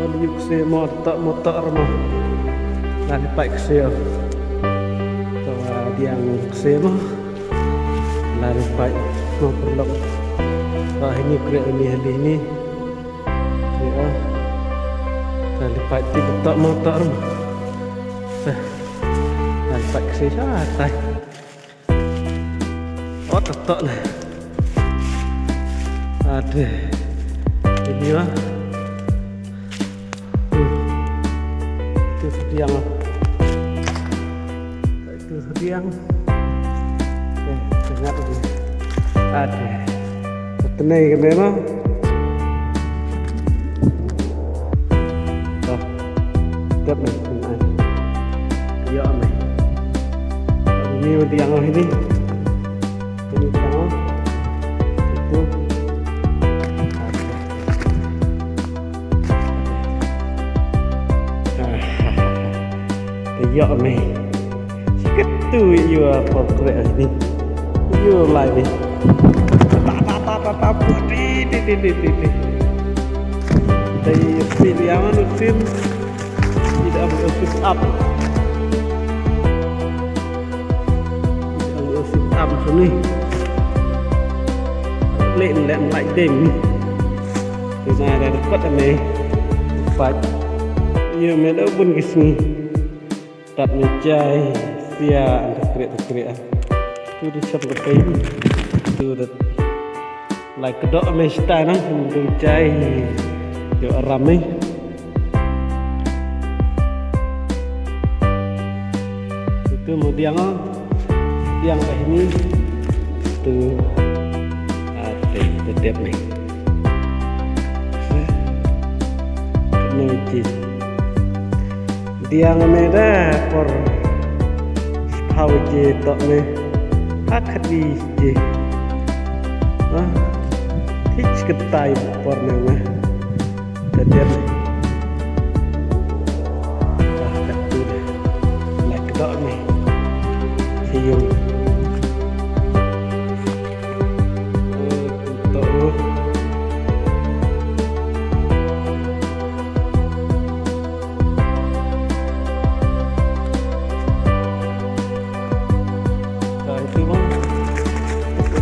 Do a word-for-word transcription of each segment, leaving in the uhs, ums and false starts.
Yu kse mo ta mo ta mo. Lah ni pai kse. To, ah, diang kse mo. Lah ni pai mo perlok. Ah, ini kre ini hali ini. Kre, ah. Lah ni pai ti ta mo ta mo. Lah ni pai kse sa tai. Oh, tetok lah. Aduh. Ini lah. Hmm. Itu sediang lah. Itu sediang. Eh, sangat lagi. Aduh. Tenai ke memang. Tah. Tep ni, tenai. Ya, ni. Ini mesti yang ini. Ini yang itu. Ya, ni. Sikat tu you are for crack ni. You lie ni. Ta ta ta ta ta. Di di di di di. Dai feel yang anu tim. Tidak boleh sit up. Tidak boleh sit up sini. Lek lek lek dem. Tuna ada dekat ni. Pat. Yo me da bun kisni. Tat me jai sia anda kre kre. Tu di sab ke pen. Tu dat. Lai kedok me stai nang tu jai. Yo aram me. Itu mo diang ah. Diang kat sini. Tu. Ate, tetep ni. Kena cit. Diang me da por. Pau je tok me. Pakat di je. Ha? Hich ketai por me me. Tetep. Ah, kat tu deh. Lai kedok ni. Siung. Eh, tu. Dah itu bang.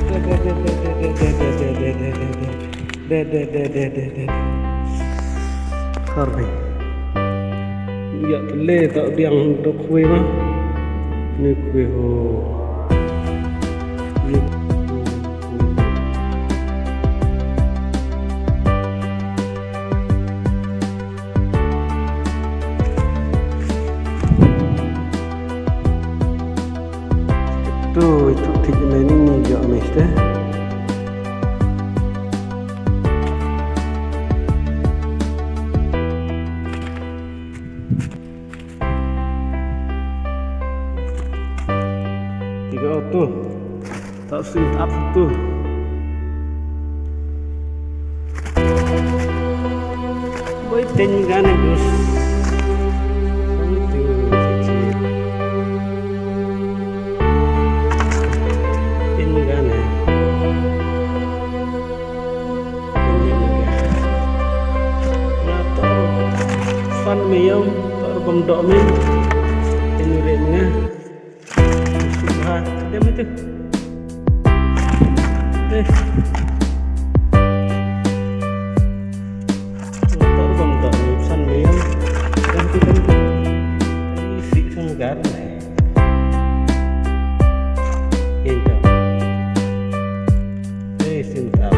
Deh, deh, deh, deh, deh, deh. Deh, deh, deh, deh, deh, deh. Kar deh. Ya, tele tak diang dok kue mah. Ni kue ho. Ni. Tu, itu tik ni ni ni jok mesti. Tiga tu. Tak sweet up tu. Boy ten gane gus. Itu sih. Ten gane. Fan me yom, tor bom dok me. Ini rek me. Subha, dia me tu. Eh. Tor bom dok me, fan me yom. Dan tu dan tu. Isi sanggar. Ini. Eh, sintap.